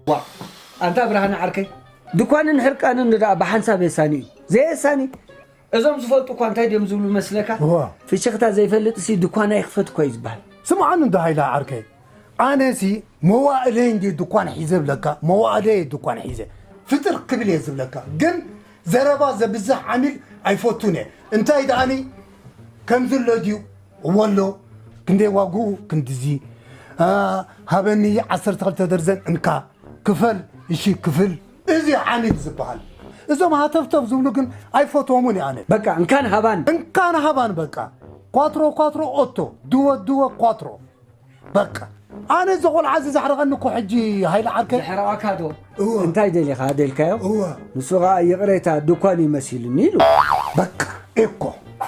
ዋ፣ ኣንታ ብርሃነ ዓርከይ፣ ድኳንን ሕርቃንን ደኣ ብሓንሳብ የሳኒ እዩ። ዘየሳኒ፣ እዞም ዝፈልጡ እኳ እንታይ ድዮም ዝብሉ መስለካ? እዋ። ፍሽኽታ ዘይፈልጥ ሲ ድኳን ኣይኽፈት እኳ እዩ ዝበሃል። ስምዓኒ እንዶ ሃይለ ዓርከይ፣ ኣነሲ መዋእለይ እንዲ ድኳን ሒዘ ብለካ፣ መዋእለይ ድኳን ሒዘ። ፍጥር ክብል እየ ዝብለካ። ግን ዘረባ ዘብዝሕ ዓሚል ኣይፈቱን እየ። እንታይ ደኣኒ ከምዚ ኣሎ ድዩ? እወ ኣሎ። ክንደይ ዋግኡ? ክንድዚ። አ፣ ሃበኒ ዓሰርተ ክልተ ደርዘን እንካ። ክፈል፣ እሺ ክፍል። እዚ ዓሚል ዝበሃል። እዞም ሃተፍተፍ ዝብሉ ግን ኣይፈትዎምን እየ ኣነ። በቃ እንካን ሃባን። እንካን ሃባን በቃ። ኳትሮ ኳትሮ ኦቶ፣ ድወ ድወ ኳትሮ። በቃ። ኣነ እዚ ቆልዓ እዚ ዘሕረቐኒ እኮ ሕጂ ሃይለ ዓርከይ። ዘሕረቐካ ዶ? እወ። እንታይ ደሊኻ ደልካዮ? እወ። ንሱ ኸዓ ይቕሬታ ድኳን እዩ መሲሉኒ ኢሉ። በቃ እኮ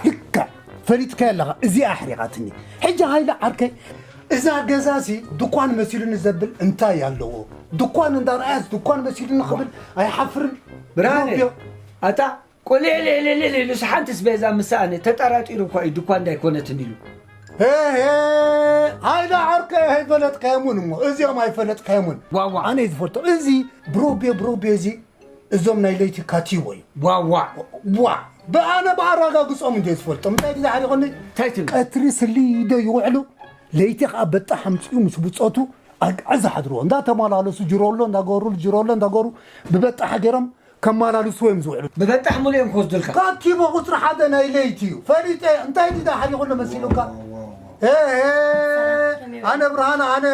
ልክዕ ፈሊጥካዮ ኣለኻ። እዚኣ ኣሕሪቓትኒ። ሕጂ ሃይለ ዓርከይ እዛ ገዛሲ ድኳን መሲሉኒ ዘብል እንታይ ኣለዎ? ድኳን እንዳረኣያስ ድኳን መሲሉኒ ክብል ኣይሓፍርን? ብርሃነ፣ ሮቢዮ። ኣታ ቁልዕልዕልዕልዕ ኢሉስ ሓንትስ ቤዛ ምስ ሰኣነ ተጠራጢሩ እኳ እዩ ድኳ እንዳይኮነትን ኢሉ። ሄ፣ ሄ፣ ሃይለ ዓርከይ ኣይፈለጥካዮምን እሞ፣ እዚኦም ኣይፈለጥካዮምን። ዋ፣ ዋ። ኣነ ዝፈልጦ፣ እዚ ብሮቤ፣ ብሮቤ እዚ፣ እዞም ናይ ለይቲ ካቲዎ እዩ። ዋ፣ ዋ። ዋ፣ ብኣነ ብኣረጋግጾም እንደ ዝፈልጦም። እንታይ ድዛ ሓሪቖኒ? እንታይ ትብል? ቀትሪ ስሊ ዶ ይውዕሉ፣ ለይቲ ኸኣ በጣሕ ኣምጺኡ ምስ ብጾቱ ኣግዐ ዝሓድርዎ። እንዳተመላለሱ ጅሮሎ እንዳገሩ፣ ጅሮሎ እንዳገሩ፣ ብበጣሕ ገይሮም ከመላልስዎ እዮም ዝውዕሉ። ብበጣሕ ሙሉ እዮም ክወስዱልካ። ካቲቦ ቁፅሪ ሓደ ናይ ለይቲ እዩ። ፈሊጠ፣ እንታይ ድዳ ሓሪቑ ኣሎ መሲሉካ? ዋ፣ ዋ፣ ዋ። ኤ፣ ኤ፣ ኣነ ብርሃነ፣ ኣነ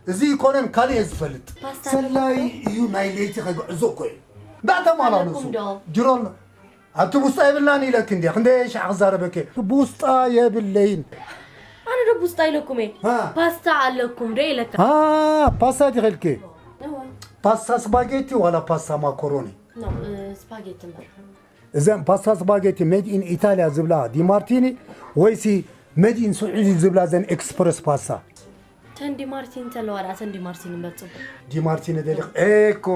እዚ ይኮነን ካልእ እየ ዝፈልጥ። ፓስታ ሰላይ እዩ ናይ ለይቲ ከግዕዞ እኮ እዩ። እንዳተመላለሱ ኣለኩም ዶ? ጅሮሎ። ኣብቲ ቡስጣ የብላን ኢለክ እንዴ? ክንደይ ሻዕ ክዛረበክ? ቡስጣ የብለይን። ኣነ ዶ ቡስጣ ኢለኩም እየ? ሃ። ፓስታ ኣለኩም ዶ ኢለካ? ሃ፣ ፓስታ ዲኺ ኢልኪ? እወ። ፓስታ ስፓጌቲ ዋላ ፓስታ ማኮሮኒ? ኖ፣ እ፣ ስፓጌቲ እምበር። እዘን ፓስታ ስፓጌቲ ሜድ ኢን ኢታልያ ዝብላ ዲማርቲኒ ወይሲ ሜድ ኢን ስዑዲ ዝብላ ዘን ኤክስፕረስ ፓስታ? ተን ዲማርቲኒ ተለዋ ደኣ ተን ዲማርቲኒ እምበር ጽቡቕ። ዲማርቲኒ ደሊኽ ኤኮ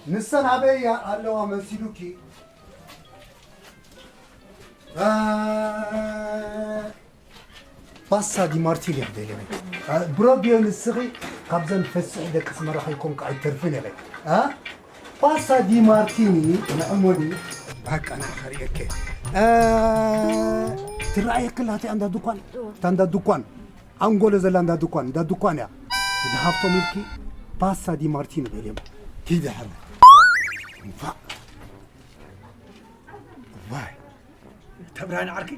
ንሰን ኣበይ ኣለዋ መሲሉኪ? አ፣ ፓስታ ዲማርቲኒ እየ ክደልየ። አ፣ ብሮቢዮ ንስኺ ካብዘን ፈስሒ ደቂ ኣስመራ ከይኮንካ ኣይተርፍን ኢኺ። አ? ፓስታ ዲማርቲኒ ንዕሞኒ። በቃ ንዓ ከርእየኪ። አ፣ ትረኣየኪ ኣላ እቲኣ እንዳ ድኳን? እታ እንዳ ድኳን። ኣንጎሎ ዘላ እንዳ ድኳን፣ እንዳ ድኳን እያ። እንዳ ሃብቶም ኢልኪ ፓስታ ዲማርቲኒ በልዮም። ኪዲ ሕረ። እንፋ። ዋይ። ተብርሃን ዓርኪ።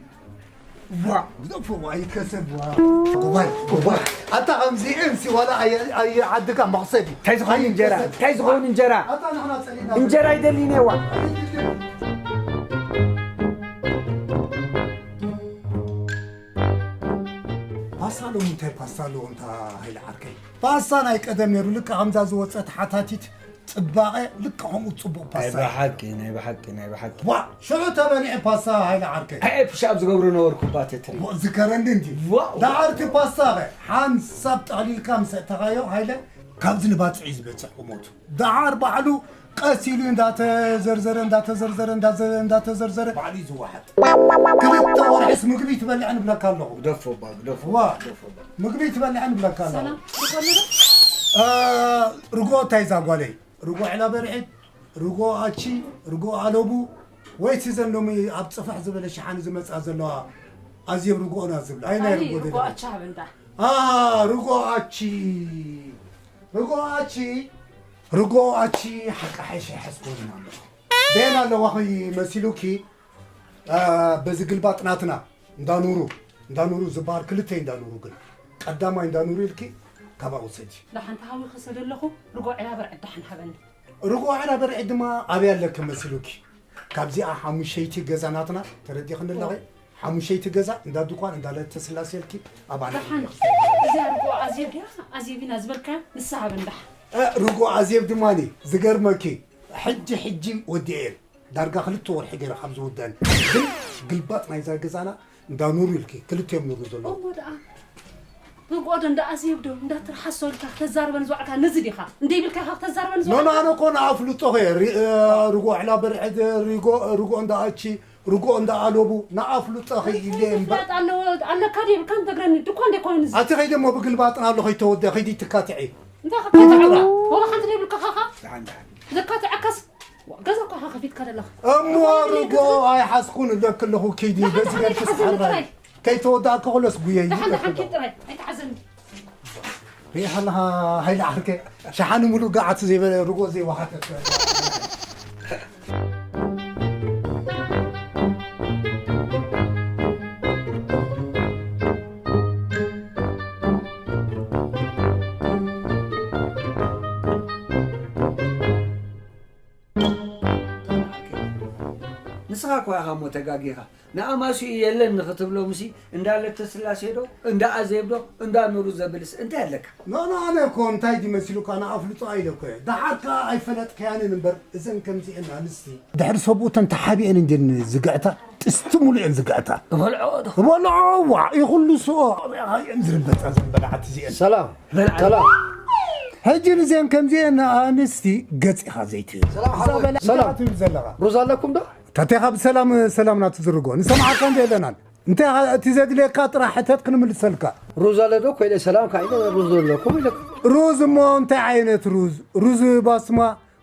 ዋ፣ ግደፎ፣ ዋ፣ ይከሰብ፣ ዋ። ጎባይ፣ ጎባይ። ኣታ ከምዚ እንሲ ዋላ ኣየ-፣ ኣየ ዓድካ መኽሰብ እዩ። እንታይ ዝኸውን እንጀራ? ኣይከሰብ። እንታይ ዝኸውን እንጀራ? ኣታ ንሕና ጸሊእና። እንጀራ ይደሊ ነዋ። ፓስታ ሎሚ እንታይ ፓስታ ኣለዎ እንታ ሃይለ ዓርከይ? ፓስታ ናይ ቀደም ነይሩ፣ ልክዕ ከምዛ ዝወጸት ሓታቲት ጽባቐ፣ ልክዕ ከምኡ ጽቡቕ ናይ ፓስታ እዩ። ብሓቂ፣ ናይ ብሓቂ፣ ናይ ብሓቂ። ዋ፣ ሽዑ ተበሊዐ ፓስታ ሃይለ ዓርከይ። ኣይ፣ ፑሽ ኣፕ ዝገብሩ ነበርኩ እባ ተትርኢ። ዋ፣ ዝከረኒ እንዲ። ዋው። ደሓር እቲ ፓስታ ኸ ሓንሳብ ጠቕሊልካ ምስ ኣእተኻዮ ሃይለ፣ ካብዚ ንባጽዕ እዩ ዝበጽሕ ቁመቱ። ደሓር ባዕሉ ቀስ ኢሉ እንዳተዘርዘረ፣ እንዳተዘርዘረ፣ እንዳዘ-፣ እንዳተዘርዘረ ባዕሉ እዩ ዝወሓጥ። ክልተ ወርሕስ ምግቢ ትበልዕ ንብለካ ኣለኹ። ግደፎ እባ፣ ግደፎ፣ ዋ፣ ግደፎ እባ። ምግቢ ትበልዕ ንብለካ ኣለኹ። ሰላም፣ ትፈልጡ ዶ? እ፣ ርግኦ እንታይ እዛ ጓለይ? ርግኦ ዕላ በርዒድ፣ ርግኦ ኣቺ፣ ርግኦ ኣለቡ፣ ወይስ እዘን ሎሚ ኣብ ጽፍሕ ዝበለ ሸሓኒ ዝመጻ ዘለዋ ኣዜብ ርግኦና ዝብላ? ኣይ፣ ናይ ኣይ፣ ርግኦ ርግኦ ደደቢት። ኣቻ ሃብንታ። ኣ፣ ርግኦ ኣቺ፣ ርግኦ ኣቺ፣ ርግኦ ኣቺ፣ ሓቂ ሓይሽ ኣይሓዝኮን ኣለኹ። ቤን ኣለዋ ኸይ መሲሉኪ? በዚ ግልባጥ ናትና እንዳኑሩ እንዳኑሩ ዝበሃል ክልተ እንዳኑሩ ግን ቀዳማይ እንዳኑሩ ኢልኪ ካባኡ ውሰጂ። ደሓን ተሃዊኸ ሰደለኹ ርጎ ዕላበር ዕዳሓን ሃበኒ። ርጎ ዕላበር ዕድማ ኣበይ ኣለኪ መሲሉኪ? ካብዚኣ ሓሙሸይቲ ገዛ ናትና ተረዲኽኒ ኣለኺ? ሓሙሸይቲ ገዛ እንዳ ድኳን እንዳ ለተስላሴ ኢልኪ ኣባና ደሓን። እዚኣ ርጎ ኣዜብ ድያ? ኣዜብ ኢና ዝበልካ ንሳ ሃበን ደሓን። ርጎ ኣዜብ ድማኒ ዝገርመኪ ሕጂ ሕጂ ወዲኤን ዳርጋ ክልተ ወርሒ ገይረ ካብ ዝውደን ግን ግልባጥ ናይዛ ገዛና እንዳ ኑሩ ኢልኪ ክልቲኦም ኑሩ ዘለዉ። እሞ ደኣ ርግኦ ዶ እንዳ ኣዜብ ዶ እንዳ ትርሓሶ ኢልካ ክተዛርበን ዝዋዕካ ነዚ ዲኻ? እንደ ይብልካ ኢኻ ክተዛርበን ኖ ዝዋዕካ? ኣነ እኮ ንኣፍልጦ ኸየ ርግኦ ዕላ በርዐ ርግኦ እንዳ ኣቺ ርግኦ እንዳ ኣለቡ ንኣፍልጦ ኸይ ኢለ እምበር። ምፍላጥ ኣለዎ ኣለካ ዶ ይብልካ እንተግረኒ ድኳ እንደ ኮነ እዚ። ኣቲ ኸይደ እሞ ብግልባጥና ኣሎ ኸይተወደ ኸይዲ ትካትዒ። እንታይ ክትካትዕ? ወላ ሓንቲ ዘይብልካ ኻኻ? ዘካትዐካስ ገዛ እኮ ኢኻ ከፊትካ ዘለኻ። እሞ ርጎ ኣይሓዝኩን እለኪ ኣለኹ ኪዲ በዚ ገርኪ ስሓራይ። ከይተወዳእካ ኩለስ ጉየይ ደሓን ደሓን ኪድ ጥራይ ኣይትሓዘኒ። ሪኢኻ ኣለኻ ሃይለ ዓርከይ ሸሓኒ ሙሉእ ገዓት ዘይበለ ርጎ ዘይወሓጠት። ንስኻ እኳ ኢኻ እሞ ተጋጊኻ። ንኣማስይኡ የለን ንኽትብሎምሲ እንዳ ለተስላሴ ዶ እንዳ ኣዜብ ዶ እንዳ ኑሩ ዘብልስ እንታይ ኣለካ? ኖኖ ኣነ እኮ እንታይ ድዩ መሲሉካ ንኣፍልጦ ኢለ እኮ እየ። ደሓር ከኣ ኣይፈለጥካያንን እምበር እዘን ከምዚኤን ኣንስቲ ድሕሪ ሰብኡተን ተሓቢኤን እንድየን ዝግዕታ ጥስቲ ሙሉኤን ዝግዕታ። እበልዖ ዶ? እበልዖ ዋዕ ይኹሉ ስኦ ኣበያኻ እየን ዝርበጻ ዘን በላዕቲ እዚኤን። ሰላም በልዓ። ሰላም። ሕጂ ንዜን ከምዚኤን ኣንስቲ ገጺኻ ዘይትህብ። ሰላም እዛ ሓወይ። በላዕቲ ሰላም። ኢኻ ትብል ዘለኻ። ሩዝ ኣለኩም ዶ? ታቴኻ ብሰላም ሰላምና ትዝርጎ ንሰምዓካ እንደ የለናን እንታይ ኢኻ እቲ ዘድልየካ ጥራሕ ሕተት ክንምልሰልካ። ሩዝ ኣለ ዶ ኮይነ ሰላም ካይነ ሩዝ ኣለኩም ኢለኩም። ሩዝ እሞ እንታይ ዓይነት ሩዝ ሩዝ ባስማ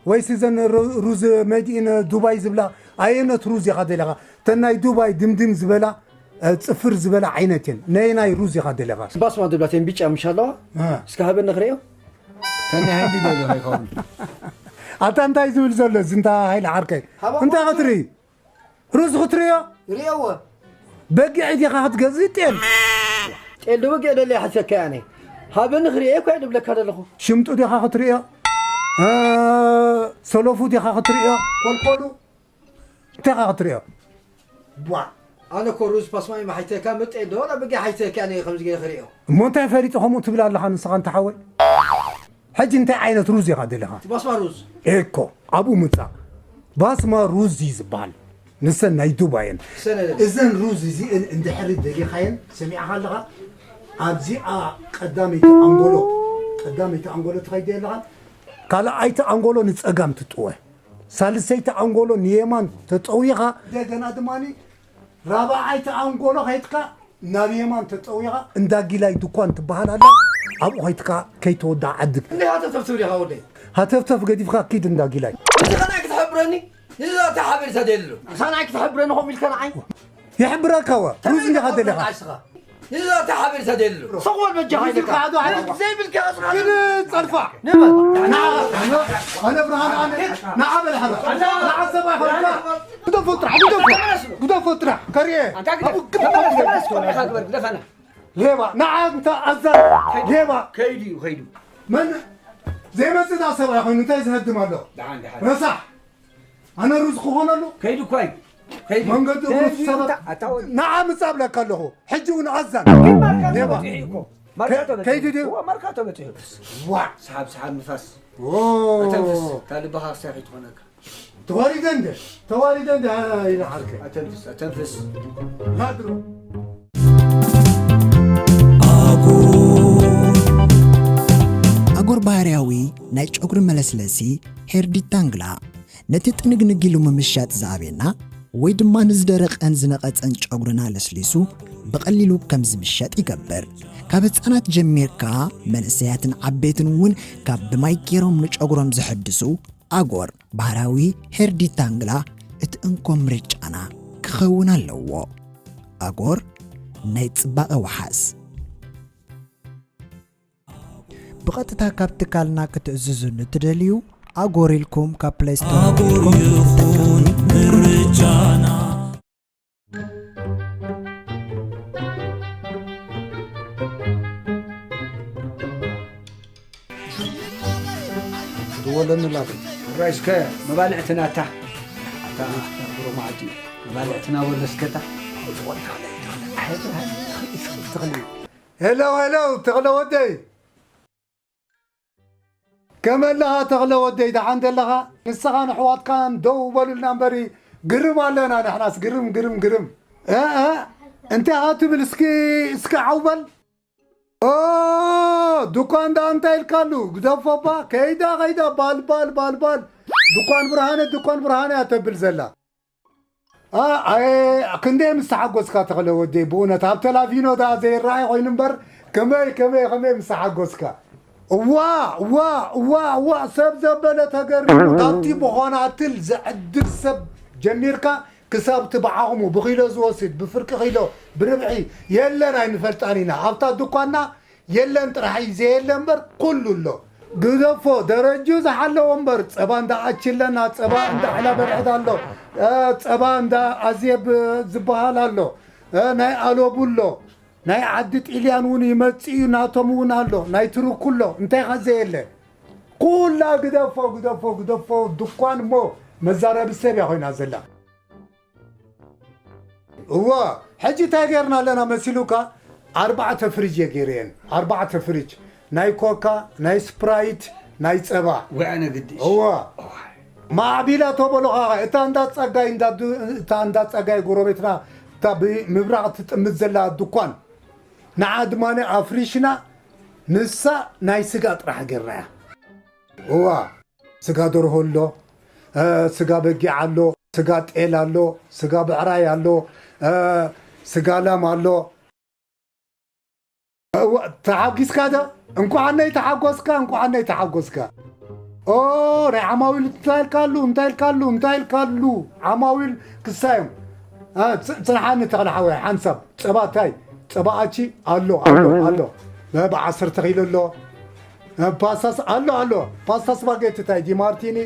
ወይስ እዘን ሩ- ሩዝ መዲኢን ዱባይ ዝብላ ኣየነት ሩዝ ኢኻ ደለኻ? ተን ናይ ዱባይ ድምድም ዝበላ እ፣ ጽፍር ዝበላ ዓይነት እየን። ነየናይ ሩዝ ኢኻ ደለኻ? ባስማ ዝብላ ተን ቢጫ ምሽ ኣለዋ። እ። እስከ ሃበኒ ክርእዮ። ተን ናይ ሃይዲ ደሎ ከይኸውን። ኣታ እንታይ ዝብል ዘሎ እዚ እንታ ሃይለ ዓርከይ? ሃባ እንታይ ሞቱ። ክትርኢ? ሩዝ ክትርእዮ? ርእየዎ። በጊዕ ዲኻ ክትገዝእ ጤል? ጤል ዶ በጊዕ ደለየ ሓቲተካ እየ ኣነ። ሃበኒ ክርእየ እኮ እየ ድብለካ ዘለኹ። ሽምጡ ዲኻ ክትርእዮ? እ፣ ሰለፉ ዲኻ ክትርእዮ? ኮልኮሉ? እንታይ ኢኻ ክትርእዮ? ቧዕ። ኣነ እኮ ሩዝ ፓስማይ ማሓይተካ መጤ እንዶ ወላ በጊዕ ሓይተካ ኣነ ከምዚ ገለ ክርእዮ። እሞ እንታይ ፈሊጠ ከምኡ ትብል ኣለኻ ንስኻ እንተ ሓወይ? ሕጂ እንታይ ዓይነት ሩዝ ኢኻ ደሊኻ? እቲ ባስማ ሩዝ። ኤኮ ኣብኡ ምጻእ። ባስማ ሩዝ እዩ ዝበሃል። ንሰን ናይ ዱባየን። ሰነ እዘን ሩዝ እዚአን እንድሕሪ ደሊኻየን ሰሚዕኻ ኣለኻ? ኣብዚኣ ቀዳመይቲ ኣንጎሎ ቀዳመይቲ ኣንጎሎ ትኸይድ ኣለኻ? ካልኣይቲ ኣንጎሎ ንጸጋም ትጥወ። ሳልሰይቲ ኣንጎሎ ንየማን ተጠዊኻ እንደገና ድማ ራብዓይቲ ኣንጎሎ ከይድካ ናብ የማን ተጠዊኻ እንዳ ጊላይ ድኳን ትበሃል ኣላ ኣብኡ ከይድካ ከይተወድኣ ዓድግ እንደ ሃተፍተፍ ትብል ኢኻ ወደይ ሃተፍተፍ ገዲፍካ ኪድ እንዳ ጊላይ እዚ ኸናይ ክትሕብረኒ እዚ ዛታ ሓበሬታ ደየለ ኸናይ ክትሕብረኒ ከምኡ ኢልካ ንዓይ ይሕብረካ ወ ሩዝ እንዲኻ ደሊኻ ንዛ ተሓቢር ተደልሉ ሰቆል በጃኻ ኢለካ ዘይብልካ ግን ጸልፋ ንበል ኣነ ብርሃን ኣነ ንዓ በል ሓራ ንዓ ሰብኣይ ኾንካ ግደፎ ጥራሕ ግደፎ ግደፎ ጥራሕ ከርየ ሌባ ንዓ እንተ ኣዛ ሌባ ከይዱ እዩ ከይዱ መን ዘይመጽእ ዳ ሰብኣይ ኮይኑ እንታይ ዝሃድም ኣሎ ረሳሕ ኣነ ሩዝ ክኾነሉ ከይዱ እኳ እዩ ከይዱ መንገዲ እግሩ ትሰበር ንዓ ምጻእ ብለካ ኣለኹ ሕጂ እውን ኣዛን ሌባ ከይዱ ድዩ ዋ ሰሓብ ሰሓብ ንፋስ ኣተንፍስ እታ ልብኻ ክሳይ ከይትኾነካ ተዋሪደ እንደ ተዋሪደ እንደ ኢለ ሓርከ ኣተንፍስ ኣተንፍስ ናድሮ ኣጎር ባህርያዊ ናይ ጨጉሪ መለስለሲ ሄርዲታንግላ ነቲ ጥንግንግ ኢሉ ምምሻጥ ዝኣብየና ወይ ድማ ንዝደረቐን ዝነቐጸን ጨጉርና ለስሊሱ ብቐሊሉ ከም ዝምሸጥ ይገብር። ካብ ህጻናት ጀሚርካ መንእሰያትን ዓበይትን እውን ካብ ብማይ ገይሮም ንጨጉሮም ዝሕድሱ ኣጎር ባህራዊ ሄርዲታንግላ እቲ እንኮ ምርጫና ክኸውን ኣለዎ። ኣጎር ናይ ጽባቐ ወሓስ። ብቐጥታ ካብ ትካልና ክትእዝዙ ንትደልዩ ኣጎር ኢልኩም ካብ ፕለይ ስቶር ክትጥቀሙ ምርጫና። ወለንላቱ። ራይስከ መባልዕትና እታ። እታ ብሮ መዓልቲ መባልዕትና ወለስከታ። ሄሎ፣ ሄሎ፣ ተኽለ ወደይ። ከመይ ኣለኻ ተኽለ ወደይ፣ ደሓን ደለኻ? ንስኻን ኣሕዋትካን ደው በሉልና እምበሪ፣ ግርም ኣለና ንሕናስ፣ ግርም፣ ግርም፣ ግርም። እ፣ እ፣ እንታይ ኢኻ ትብል? እስኪ፣ እስኪ ዓው በል። ኦ፣ ዱኳን ደኣ እንታይ ኢልካሉ? ግደፎ እባ፣ ከይዳ፣ ከይዳ፣ ባል፣ ባል፣ ባል፣ ባል። ዱኳን ብርሃነ፣ ዱኳን ብርሃነ እያ ተብል ዘላ። ኣ-፣ ኣየ፣ ክንደይ ምስ ተሓጎስካ ተኽለ ወደይ፣ ብእውነት ኣብ ተላቪኖ ደኣ ዘይረኣይ ኮይኑ እምበር፣ ከመይ፣ ከመይ፣ ከመይ ምስ ተሓጎስካ። እዋ፣ እዋ፣ እዋ፣ እዋ፣ ሰብ ዘበለ ተገሪሙ፣ ካብቲ ብኾናትል ዘዕድግ ሰብ ጀሚርካ፣ ክሳብ እቲ ብዓቕሙ፣ ብኪሎ ዝወስድ፣ ብፍርቂ ኪሎ፣ ብርብዒ፣ የለን ኣይንፈልጣን ኢና። ኣብታ ድኳንና የለን ጥራሕ እዩ ዘየለ እምበር ኩሉ ኣሎ። ግደፎ፣ ደረጁ ዝሓለዎ እምበር፣ ጸባ እንዳ ኣችለና፣ ጸባ እንዳ ኣሕላ በርሕት ኣሎ፣ እ፣ ጸባ እንዳ ኣዜብ ዝበሃል ኣሎ፣ እ፣ ናይ ኣሎቡ ኣሎ፣ ናይ ዓዲ ጥልያን እውን ይመጽእ እዩ፣ ናቶም እውን ኣሎ፣ ናይ ትርኩ ኣሎ፣ እንታይ ኸ ዘየለ? ኩላ ግደፎ፣ ግደፎ፣ ግደፎ፣ ድኳን እሞ መዛረቢ ሰብ እያ ኮይና ዘላ። እዋ፣ ሕጂ እንታይ ጌርና ኣለና መሲሉካ? ኣርባዕተ ፍሪጅ እየ ገይረየን። ኣርባዕተ ፍሪጅ። ናይ ኮካ፣ ናይ ስፕራይት፣ ናይ ጸባ። ወይ ኣነ ግድሽ። እዋ። እዋይ። ማዕቢላ ተበሉኻ፣ እታ እንዳ ጸጋይ፣ እንዳ ዱ-፣ እታ እንዳ ጸጋይ ጎረቤትና፣ እታ ብምብራቕ ትጥምት ዘላ ድኳን። ንዓ ድማ ኣፍሪሽና፣ ንሳ ናይ ስጋ ጥራሕ ጌርናያ። እዋ። ስጋ ደርሆ ኣሎ፣ እ፣ ስጋ በጊዕ ኣሎ፣ ስጋ ጤል ኣሎ፣ ስጋ ብዕራይ ኣሎ፣ እ፣ ስጋ ላም ኣሎ። እዋ፣ ተሓጊስካ ዶ? እንኳዕ ነይ ተሓጎስካ፣ እንኳዕ ነይ ተሓጎስካ። ኦ፣ ናይ ዓማዊል እንታይ ኢልካሉ፣ እንታይ ኢልካሉ፣ እንታይ ኢልካሉ? ዓማዊል ክሳዮም። እ፣ ጽ-፣ ጽንሓኒ ተኽለ ሓወይ፣ ሓንሳብ። ጸባ እንታይ? ጸባ ኣቺ ኣሎ፣ ኣሎ፣ ኣሎ። እ፣ ብዓሰርተ ኪሎ ኣሎ። እ፣ ፓስታስ ኣሎ፣ ኣሎ። ፓስታ ስፓጌቲ እንታይ? ዲማርቲኒ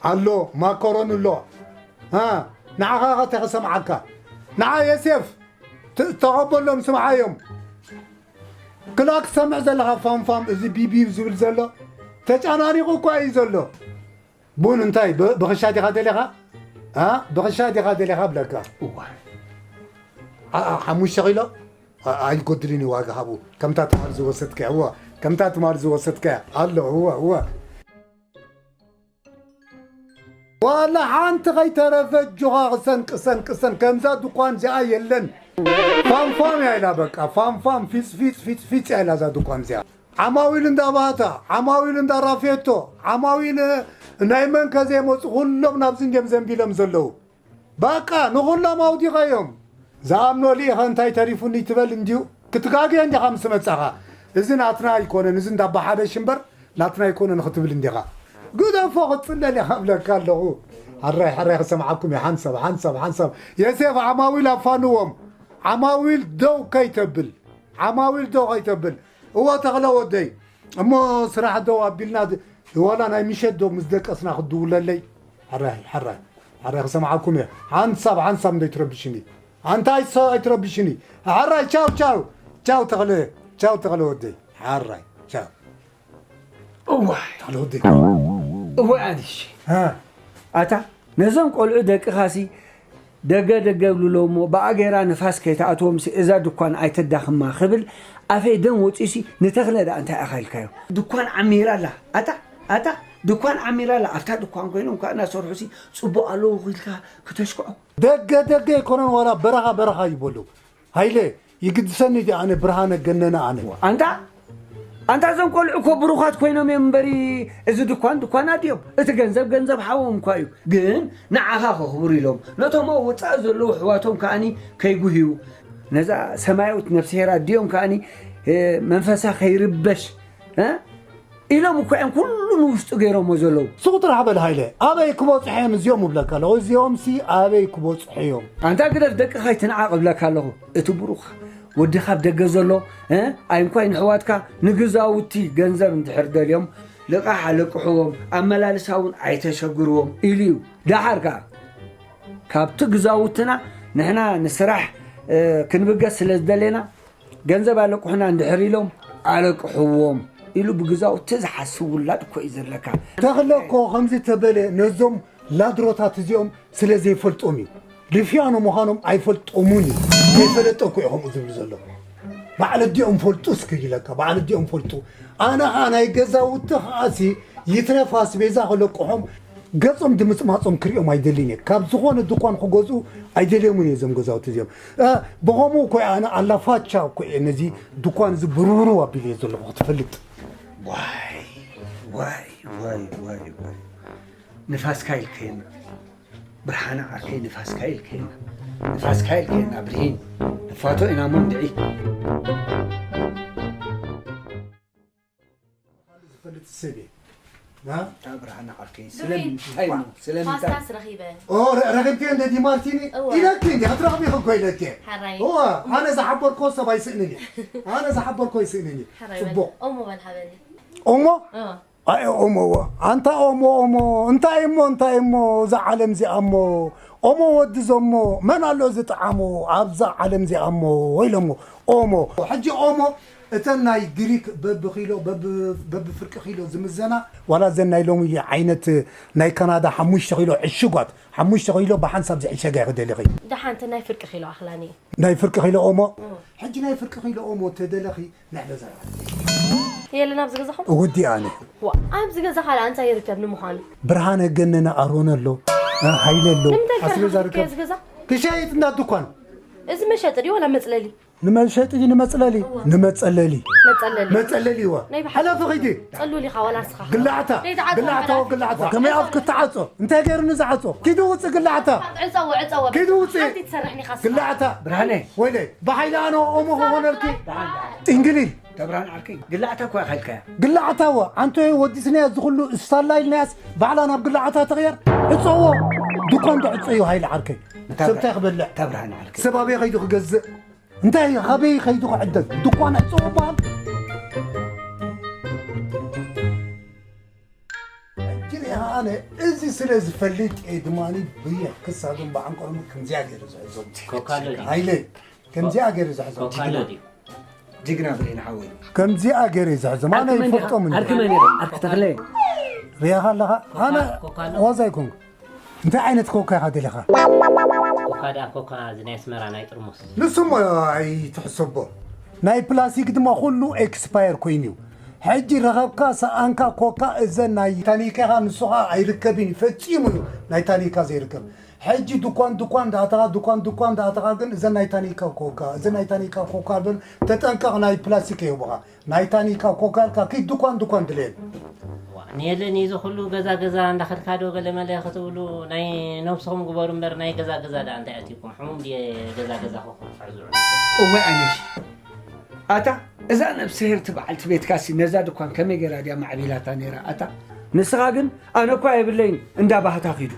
ኣሎ፣ ማካሮኒ ኣሎ። እ፣ ንዓኻ ኸ እንታይ ክሰምዓካ? ንዓ የሴፍ፣ ት-፣ ተቐበሎም፣ ስምዓዮም። ክላ ክትሰምዕ ዘለኻ ፋም ፋም፣ እዚ ቢቢ ዝብል ዘሎ ተጨናኒቑ እኳ እዩ ዘሎ። ቡን እንታይ ብ-፣ ብኽሻ ዲኻ ደሊኻ? ኣ? ብኽሻ ዲኻ ደሊኻ ብለካ። እዋይ። ኣ-፣ ኣ-፣ ሓሙሽተ ኪሎ? ኣ-፣ ኣይጎድልን እዩ ዋጋ ሃቡ። ከምታ ትማል ዝወሰድካያ፣ እዋ። ከምታ ትማል ዝወሰድካያ። ኣሎ፣ እዋ፣ እዋ። ዋላ ሓንቲ ከይተረፈ፣ ኣጆኻ፣ ቅሰን፣ ቅሰን፣ ቅሰን። ከምዛ ድኳን እዚኣ የለን። ፋም ፋም እያ ኢላ በቃ። ፋም ፋም፣ ፊጽ፣ ፊጽ፣ ፊጽ፣ ፊጽ እያ ኢላ እዛ ድኳን እዚኣ። ዓማዊል እንዳ ባህታ፣ ዓማዊል እንዳ ራፌቶ፣ ዓማዊል ናይ መን ከዘይመጹ ኩሎም ናብዚ እንድዮም ዘንቢሎም ዘለዉ። በቃ ንኹሎም ኣውዲቐዮም። ዝኣምኖ ልኢኸ እንታይ ተሪፉኒ ትበል እንድዩ። ክትጋገ እንዲኻ ምስ መጻኻ። እዚ ናትና ኣይኮነን፣ እዚ እንዳ ኣባሓበሽ እምበር ናትና ኣይኮነን ክትብል እንዲኻ። ግደፎ ክጽለል እየ እብለካ ኣለኹ። ሓራይ፣ ሓራይ ክሰምዓኩም እየ። ሓንሳብ፣ ሓንሳብ፣ ሓንሳብ። የሴፍ ዓማዊል ኣፋንዎም። ዓማዊል ደው ከይተብል። ዓማዊል ደው ከይተብል። እወ ተኽለ ወደይ፣ እሞ ስራሕ ደው ኣቢልና ድ-፣ ዋላ ናይ ምሸት ዶ ምስ ደቀስና ክትድውለለይ? ሓራይ፣ ሓራይ፣ ሓራይ ክሰምዓኩም እየ። ሓንሳብ፣ ሓንሳብ እንዶ ኣይትረብሽኒ። ኣንታ ኣይትረብሽኒ። ሓራይ፣ ቻው፣ ቻው። ቻው ተኽለ፣ ቻው ተኽለ ወደይ። ሓራይ፣ ቻው። እዋይ። ተኽለ ወደይ። እዋይ ኣንሽ። ሃ። ኣታ ነዞም ቆልዑ ደቅኻሲ ደገ ደገ ብልሎ እሞ ብኣጌራ ንፋስ ከይትኣትዎም ሲ እዛ ድኳን ኣይተዳኽማ ክብል ኣፈይ ደም ወጺኡሲ ንተኽለ ደኣ እንታይ ኣኻልካዮ? ድኳን ዓሚራ ኣላ። ኣታ፣ ኣታ፣ ድኳን ዓሚራ ኣላ። ኣብታ ድኳን ኮይኖም ከኣ እናሰርሑሲ ጽቡቕ ኣለዉ ኢልካ ክተሽክዖ። ደገ ደገ ኣይኮነን ዋላ በረኻ በረኻ ይበሉ። ሃይለ፣ ይግድሰኒ ድዩ ኣነ ብርሃነ ገነነ ኣነ? ኣንታ፣ ኣንታ እዞም ቆልዑ እኮ ብሩኻት ኮይኖም እዮም እምበሪ፣ እዚ ድኳን ድኳናት እዮም። እቲ ገንዘብ ገንዘብ ሓዎም እኳ እዩ። ግን ንዓኻ ከኽብሩ ኢሎም፣ ነቶም ኣብ ወጻኢ ዘለዉ ኣሕዋቶም ከኣኒ ከይጉህዩ፣ ነዛ ሰማያዊት ነፍስሄር ኣዲኦም ከኣኒ፣ እ፣ መንፈሳ ከይርበሽ፣ እ? ኢሎም እኮ እዮም ኩሉ ንውሽጡ ገይሮሞ ዘለዉ። ሱቕ ጥራሕ በል ሃይለ፣ ኣበይ ክበጽሑ እዮም እዚኦም እብለካ ኣለኹ። እዚኦምሲ ኣበይ ክበጽሑ እዮም? ኣንታ ግደፍ ደቅኻ ኣይትንዓቕ እብለካ ኣለኹ። እቲ ብሩኽ ወዲ ካብ ደገ ዘሎ፣ እ፣ ኣይንኳይ ንሕዋትካ ንግዛውቲ ገንዘብ እንድሕር ደልዮም፣ ልቓሕ ኣለቅሕዎም፣ ኣመላልሳ እውን ኣይተሸግርዎም ኢሉ እዩ። ደሓር ከኣ ካብቲ ግዛውትና ንሕና ንስራሕ፣ እ፣ ክንብገስ ስለ ዝደሌና፣ ገንዘብ ኣለቅሑና እንድሕር ኢሎም ኣለቅሕዎም። ኢሉ ብግዛውቲ ዝሓስብ ውላድ እኮ እዩ ዘለካ። ተኽለ እኮ ከምዚ ተበለ ነዞም ላድሮታት እዚኦም ስለ ዘይፈልጦም እዩ። ልፍያኖ ምዃኖም ኣይፈልጦሙን እዩ። ዘይፈለጠ እኮ እዩ ከምኡ ዝብሉ ዘሎ። በዓል ኣዲኦም ፈልጡ እስኪ ይለካ፣ በዓል ኣዲኦም ፈልጡ። ኣነ ኸዓ ናይ ገዛውቲ ኸዓሲ ይትረፍ ኣስቤዛ ክለቅሖም ገጾም ድምጽማጾም ክሪኦም ኣይደልን እየ። ካብ ዝኾነ ድኳን ክገዝኡ ኣይደልዮምን እየ እዞም ገዛውቲ እዚኦም። እ፣ ብኸምኡ እኮ እየ ኣነ ኣላፋቻ እኮ እየ ነዚ ድኳን እዚ ብርብርው ኣቢለዮ ዘለኹ ክትፈልጥ። ዋይ፣ ዋይ፣ ዋይ፣ ዋይ፣ ዋይ። ንፋስካ ኢልከየና። ብርሃነ ዓርከይ ንፋስካ ኢልከየና። ንፋስካ ኢልከየና ብርሂን። ንፋቶ ኢና እሞ እንድዒ። ዝፈልጥ ሰብ እየ። ና? እታ ብርሃነ ዓርከይ፣ ብርሂን። ስለምንታይ እሞ? ስለምንታይ? ፓስታስ ረኺበ። ኦ፣ ረ-፣ ረኺብክዮ እንደ ዲማርቲኒ? እወ። ኢለኪ እንዲ፣ ክትረኽቢ እኮ ኢለኪ። ሓራይ። እወ፣ ኣነ ዝሓበርኮ ሰብ ኣይስእንን እየ። ኣነ ዝሓበርኮ ኣይስእንን እየ። ሓራይ በል። ጽቡቕ። ኦሞ በል ሃበኒ። ኦሞ? እወ። ኣይ ኦሞ፣ እወ። ኣንታ ኦሞ፣ ኦሞ፣ እንታይ እሞ፣ እንታይ እሞ፣ እዛ ዓለም እዚኣ እሞ፣ ኦሞ ወዲ ዘሞ፣ መን ኣሎ ዝጠዓሞ ኣብዛ ዓለም እዚኣ እሞ፣ ኢሎሞ። ኦሞ። ሕጂ ኦሞ፣ እተን ናይ ግሪክ በብኪሎ፣ በብ-፣ በብፍርቂ ኪሎ ዝምዘና፣ ዋላ እዘን ናይ ሎሚ ዓይነት ናይ ካናዳ ሓሙሽተ ኪሎ ዕሹጓት፣ ሓሙሽተ ኪሎ ብሓንሳብ ዝዕሸጋ ኢኺ ደሊኺ። ደሓን፣ እተን ናይ ፍርቂ ኪሎ ኣኽላኒ። ናይ ፍርቂ ኪሎ ኦሞ? እም። ሕጂ ናይ ፍርቂ ኪሎ ኦሞ ተደለኺ፣ ንሕና ዘርዓ። የለን ኣብዚ ገዛኹም? እውዲ ኣነ። ዋ፣ ኣብዚ ገዛ ካልእ እንታይ ይርከብ ንምዃኑ? ብርሃነ ገነነ ኣሮን ኣሎ፣ እ፣ ሃይለ ኣሎ። ንምንታይ ኣስቤዛ ፈርሃ ርከብ። እዚ ገዛ? ክሻይጥ እንዳ ድኳን። እዚ መሸጢ ድዩ ዋላ መጽለሊ? ንመሸጢ ድዩ ንመጽለሊ? እዋ። ንመጸለሊ። መጸለሊ። መጸለሊ እዋ። ናይ ብሓቂ። ሓላፊ ኸይዲ። ጸሉል ኢኻ ዋላ ንስኻ። ግላዕታ። ዘይተዓጽወ ግላዕታ ግላዕታ። ግላዕታ። ከመይ ኣፍ ክትዓጾ? እንታይ ገይሩ ንዝዓጾ? ኪዱ ውጽእ ግላዕታ። ዕጸዎ፣ ዕጸዎ። ኪዱ ውጽእ። ሓንቲ ትሰርሕኒ ኢኻ ንስኻ። ግላዕታ። ብርሃነ። ወይለይ። ብሓይሊ ኣነ ኦሞ ክኾነልኪ። ጥንግሊ። ተብርሃን ዓርከይ፣ ግላዕታ እኮ ኢኻ ኢልካያ። ግላዕታ እዋ፣ ኣንተ ወዲ ስንያ እዚ ኩሉ ስታላ ኢልናያስ ባዕላ ናብ ግላዕታ ተቕየር። ዕጸዎ። ድኳን ዶ ዕጸዩ ሃይለ ዓርከይ። ተብራ-፣ ሰብ እንታይ ክበልዕ? ተብርሃን ዓርከይ። ሰብ ኣበይ ከይዱ ክገዝእ? እንታይ ኣበይ ከይዱ ክዕደግ? ድኳን ዕጸዎ በሃል። ሕጂ ሪኣ ኣነ እዚ ስለ ዝፈልጥ እየ ድማ ብየሕ ክሳዶም ብዓንቀሮም ከምዚኣ ገይሩ ዝሕዞም። ኮካ ኣሎ ድዩ? ሃይለ፣ ከምዚኣ ገይሩ ዝሕዞም። ኮካ ኣሎ ድዩ? ጅግና ብሬን ሓወይ። ከምዚኣ ገይሩ ዝሕዞም። ኣነ ዓርኪ መን ዲኻ? ይፈልጦም እንዲ። ዓርኪ መን ኢኻ? ዓርኪ ተኽለ። ሪኣኻ ኣለኻ? ኮካ፣ ኣነ ኮካ ኣሎ? ዋዛ ኣይኮንኩ። እንታይ ዓይነት ኮካ ኢኻ ደሊኻ? ኮካ ደኣ ኮካ፣ እዚ ናይ ኣስመራ ናይ ጥርሙስ። ንሱ እሞ ኣይትሕሰቦ። ናይ ፕላስቲክ ድማ ኩሉ ኤክስፓየር ኮይኑ እዩ። ሕጂ ረኸብካ ሰኣንካ ኮካ፣ እዘን ናይ ታኒካ ኢኻ፣ ንሱ ኸኣ ኣይርከብን እዩ፣ ፈጺሙ እዩ ናይ ታኒካ ዘይርከብ። ሕጂ ድኳን ድኳን ዳኣተኻ፣ ድኳን ድኳን ዳኣተኻ ግን እዘን ናይ ታኒካ ኮካ፣ እዘን ናይ ታኒካ ኮካ በል፣ ተጠንቀቕ፣ ናይ ፕላስቲክ የህቡኻ። ናይ ታኒካ ኮካ ኢልካ ኪድ ድኳን ድኳን ድልየን። ዋ፣ ንየለኒ እዚ ኩሉ ገዛ ገዛ እንዳኸድካ ዶ ገለ መለ ክትብሉ ናይ ነብስኹም ግበሩ እምበር ናይ ገዛ ገዛ ደኣ እንታይ ኣትዩኩም? ሕሙም ድየ ገዛ ገዛ ክኹም ትሕዝዑ? እዋይ ኣነሽ። ኣታ እዛ ነብስሄር ትበዓልቲ ቤትካሲ ነዛ ድኳን ከመይ ገይራ ድያ ማዕቢላታ ነይራ? ኣታ ንስኻ ግን ኣነ እኳ የብለይን እንዳ ባህታ ኪዱ።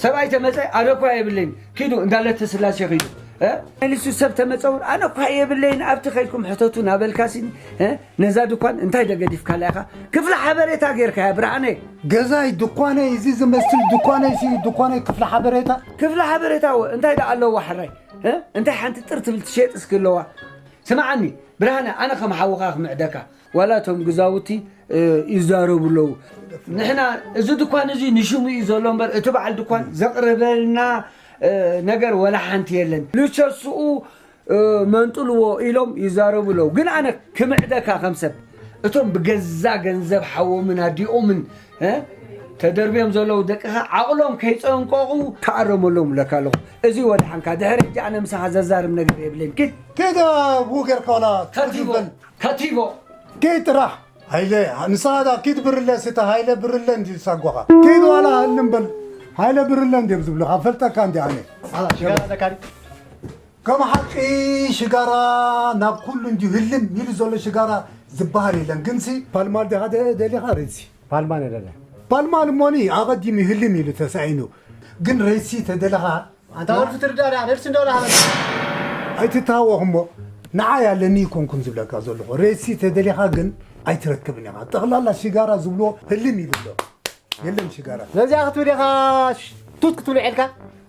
ሰብኣይ ተመጸ፣ ኣነ እኳ የብለይን፣ ኪዱ፣ እንዳለተ ስላሴ ኪዱ። እ? መልሱ ሰብ ተመጸ እውን፣ ኣነ እኳ የብለይን፣ ኣብቲ ከይድኩም ሕተቱ እናበልካሲ፣ እ? ነዛ ድኳን እንታይ ደገዲፍካላ ኢኻ? ክፍሊ ሓበሬታ ጌርካያ፣ ብርሃነ። ገዛይ፣ ድኳነይ፣ እዚ ዝመስል ድኳነይ ሲ፣ ድኳነይ ክፍሊ ሓበሬታ? ክፍሊ ሓበሬታ፣ ወ-፣ እንታይ ደኣ ኣለዎ፣ ሕራይ? እ? እንታይ ሓንቲ ጥር ትብል ትሸጥ እስኪ ኣለዋ? ስምዓኒ፣ ብርሃነ፣ ኣነ ከም ሓውኻ ክምዕደካ። ዋላ እቶም ግዛውቲ፣ እ፣ ይዛረቡ ኣለዉ። ንሕና፣ እዚ ድኳን እዚ ንሽሙ እዩ ዘሎ እምበር፣ እቲ በዓል ድኳን ዘቕርበልና፣ እ፣ ነገር ዋላ ሓንቲ የለን። ልቸስኡ፣ እ፣ መንጥልዎ ኢሎም ይዛረቡ ኣለዉ። ግን ኣነ ክምዕደካ ከም ሰብ፣ እቶም ብገዛ ገንዘብ ሓዎምን ኣዲኦምን፣ እ፣ ተደርብዮም ዘለዉ ደቅኻ ዓቕሎም ከይጸንቀቑ ተኣረመሎም እብለካ ኣለኹ። እዚ ወድሓንካ። ድሕሪ ሕጂ ኣነ ምሳኻ ዘዛርብ ነገር የብለይን። ኪድ። ኪድ፣ ብኡ ጌርካ ዋላ ከቲቦ፣ ትግበል። ከቲቦ። ኪድ ጥራሕ። ሃይለ፣ ንስኻ ዳ ኪድ ብርለ ስተ፣ ሃይለ ብርለ እንዲ ሳጓኻ። ኪድ ዋላ ህልም በል። ሃይለ ብርለ እንዲ ዝብልኻ፣ ፈልጠካ እንዲ ኣነ። ኣላ፣ ሽጋራ ዘካሪ። ከም ሓቂ ሽጋራ ናብ ኩሉ እንዲ ህልም ኢሉ ዘሎ ሽጋራ ዝበሃል የለን። ግንሲ ፓልማል ዲኻ ደ-፣ ደሊኻ ሬድሲ? ፓልማል እየ ደለ። ፓልማል እሞኒ ኣቐዲሙ ህልም ኢሉ ተሳኢኑ። ግን ሬድሲ ተደለኻ ኣንታ ወልፊ ትርዳእ ደኣ፣ ነርሲ እንደው ለሃበ። ኣይትተሃወኽ እሞ፣ ንዓይ ኣለኒ ኣይኮንኩን ዝብለካ ዘለኹ። ሬሲ ተደሊኻ ግን ኣይትረክብን ኢኻ። ጠቕላላ ሽጋራ ዝብልዎ ህልም ኢሉ ኣሎ። የለን ሽጋራ። ነዚኣ ክትብል ኢኻ፣ ሽ-፣ ቱት ክትብል ውዒልካ?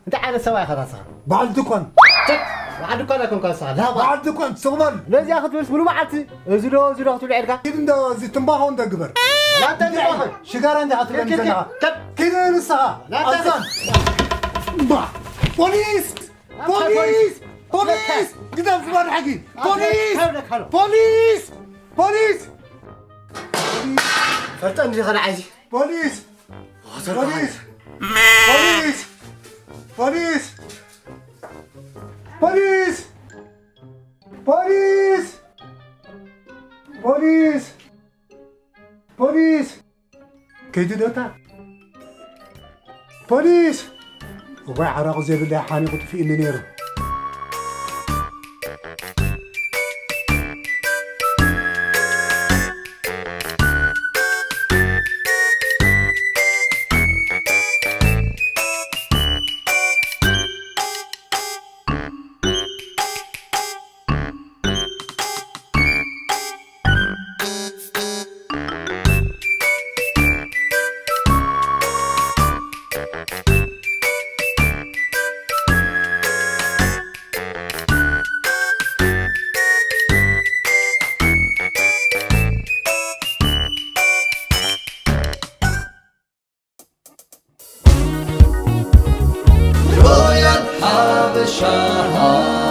እንታይ ዓይነት ሰብኣይ ኢኻ ንስኻ? በዓል ድኳን። ቸክ! በዓል ድኳን ኣይኮንካ ንስኻ፣ ላባ። በዓል ድኳን ስቕ በል። ነዚኣ ክትብልስ ሙሉ መዓልቲ፣ እዚ ዶ፣ እዚ ዶ ክትብል ዒልካ? ኪድ እንዶ፣ እዚ ትንባኾ እንዶ ግበር። ናተ ትንባኾ። ሽጋራ እንዶ ክትብል ኪድ፣ ኪድ፣ ዘለኻ። ኪድ። ኪድ ንስኻ። ናተ ኣዛን። እምባ። ፖሊስ! ናተ ፖሊስ! ፖሊስ! ፖሊስ! ግደፍ ዝበል ሕጊ! ፖሊስ! ፖሊስ! ፖሊስ! ፈልጠ እንዲ ኸነ ዓይዚ። ፖሊስ! ፖሊስ! ፖሊስ! ፖሊስ! ፖሊስ! ፖሊስ! ፖሊስ! ፖሊስ! ከይዱ ዶ እታ? ፖሊስ! እዋይ ዓራቑ ዘይብለይ ሓኒቑ ጥፊእኒ ነይሩ። Royal Habesha.